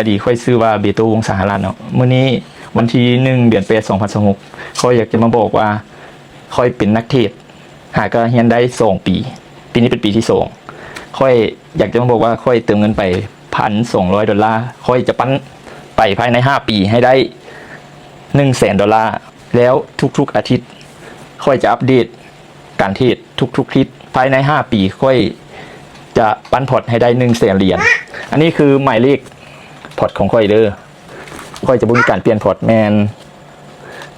ອະດີດຂ້ອຍຊື່ວ່າ ເບໂຕ ວົງສາຫະລາດເນາະ. ມື້ນີ້ວັນທີໜຶ່ງ ເດືອນແປດ ສອງພັນຊາວຫົກ ຂ້ອຍຢາກຈະມາບອກວ່າ ຂ້ອຍເປັນນັກເທຣດ ຫາກໍຮຽນໄດ້ສອງປີ ປີນີ້ເປັນປີທີສອງ. ຂ້ອຍຢາກຈະມາບອກວ່າ ຂ້ອຍເຕີມເງິນໄປ ພັນສອງຮ້ອຍ ໂດລາ ຂ້ອຍຈະປັ້ນໄປພາຍໃນຫ້າປີໃຫ້ໄດ້ ໜຶ່ງແສນ ໂດລາ ແລ້ວທຸກໆອາທິດ ຂ້ອຍຈະອັບເດດການເທຣດທຸກໆທິດ. ພາຍໃນຫ້າປີ ຂ້ອຍຈະປັ້ນພອດໃຫ້ໄດ້ ໜຶ່ງແສນ ຫຼຽນ. ອັນນີ້ຄືໝາຍເລກພອດຂອງຂ້ອຍເດີ. ຂ້ອຍຈະບໍ່ມີການປ່ຽນພອດ ແມ່ນ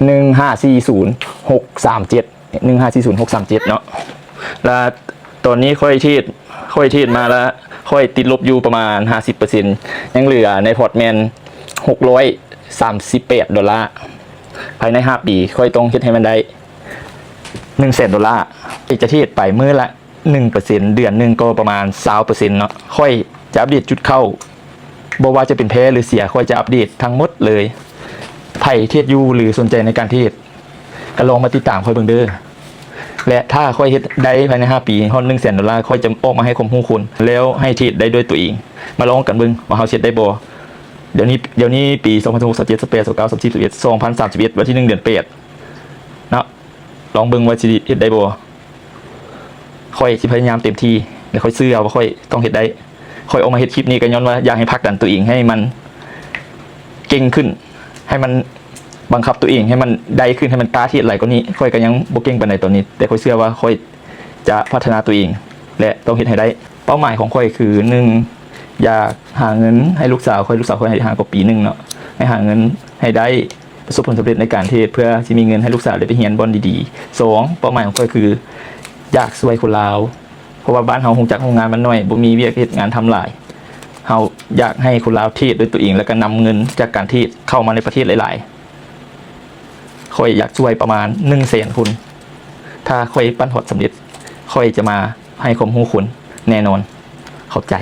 ໜຶ່ງຫ້າສີ່ສູນຫົກສາມເຈັດ ໜຶ່ງຫ້າສີ່ສູນຫົກສາມເຈັດ ເນາະ. ລະຕອນນີ້ຂ້ອຍເທຣດ ຂ້ອຍເທຣດມາລະ ຂ້ອຍຕິດລົບຢູ່ປະມານຫ້າສິບເປີເຊັນ ຍັງເຫຼືອໃນພອດແມ່ນ ຫົກຮ້ອຍສາມສິບແປດ ໂດລາ. ພາຍໃນຫ້າປີ ຂ້ອຍຕ້ອງເຮັດໃຫ້ມັນໄດ້ ໜຶ່ງແສນ ໂດລາ. ຂ້ອຍຈະເທຣດໄປມື້ລະ ໜຶ່ງເປີເຊັນ ເດືອນໜຶ່ງກໍປະມານ ຊາວເປີເຊັນ ເນາະ. ຂ້ອຍຈະອັບເດດຈຸດເຂົ້າ ບໍ່ວ່າຈະເປັນແພ້ ຫຼື ເສຍ ຂ້ອຍຈະອັບເດດທັງໝົດເລີຍ. ໃຜເທຣດຢູ່ ຫຼື ສົນໃຈໃນການເທຣດ ກໍລອງມາຕິດຕາມຂ້ອຍເບິ່ງເດີ. ແລະ ຖ້າຂ້ອຍເຮັດໄດ້ພາຍໃນຫ້າປີ ຮອດ ໜຶ່ງແສນ ໂດລາ ຂ້ອຍຈະອອກມາໃຫ້ຄວາມຮູ້ຄົນ ແລ້ວໃຫ້ເທຣດໄດ້ດ້ວຍຕົວເອງ. ມາລອງກັນເບິ່ງວ່າເຮົາເຮັດໄດ້ບໍ່. ດຽວນີ້ ດຽວນີ້ປີ ສອງພັນຊາວຫົກ ຊາວເຈັດ ຊາວແປດ ຊາວເກົ້າ ສາມສິບ ສາມສິບເອັດ ສອງພັນສາມສິບເອັດ ວັນທີໜຶ່ງ ເດືອນແປດ ເນາະ. ລອງເບິ່ງວ່າຊິເຮັດໄດ້ບໍ່. ຂ້ອຍຊິພະຍາຍາມເຕັມທີ່ ແລະ ຂ້ອຍເຊື່ອວ່າຂ້ອຍຕ້ອງເຮັດໄດ້. ຂ້ອຍອອກມາເຮັດຄລິບນີ້ກໍຍ້ອນວ່າຢາກໃຫ້ຜັກດັນຕົວເອງໃຫ້ມັນເກັ່ງຂຶ້ນ, ໃຫ້ມັນບັງຄັບຕົວເອງໃຫ້ມັນໄດ້ຂຶ້ນ, ໃຫ້ມັນກ້າເຮັດຫຼາຍກວ່ານີ້. ຂ້ອຍກໍຍັງບໍ່ເກັ່ງປານໃດຕອນນີ້, ແຕ່ຂ້ອຍເຊື່ອວ່າຂ້ອຍຈະພັດທະນາຕົວເອງ ແລະ ຕ້ອງເຮັດໃຫ້ໄດ້. ເປົ້າໝາຍຂອງຂ້ອຍຄື ໜຶ່ງ ຢາກຫາເງິນໃຫ້ລູກສາວຂ້ອຍ, ລູກສາວຂ້ອຍຫາກໍປີໜຶ່ງເນາະ, ໃຫ້ຫາເງິນໃຫ້ໄດ້ ປະສົບຜົນສຳເລັດໃນການເທດ ເພື່ອຊິມີເງິນໃຫ້ລູກສາວໄດ້ໄປຮຽນບ່ອນດີໆ. ສອງ ເປົ້າໝາຍຂອງຂ້ອຍຄື ຢາກຊ່ວຍຄົນລາວ ເພາະວ່າບ້ານເຮົາໂຮງຈັກໂຮງງານມັນໜ້ອຍ, ບໍ່ມີວຽກເຮັດງານທຳຫຼາຍ. ເຮົາຢາກໃຫ້ຄົນລາວເທດດ້ວຍຕົວເອງ ແລ້ວກໍນຳເງິນຈາກການເທດເຂົ້າມາໃນປະເທດຫຼາຍໆ. ຂ້ອຍຢາກຊ່ວຍປະມານໜຶ່ງແສນຄົນ. ຖ້າຂ້ອຍປັ້ນພອດສຳເລັດ, ຂ້ອຍຈະມາໃຫ້ຄວາມຮູ້ຄົນແນ່ນອນ. ຂອບໃຈ.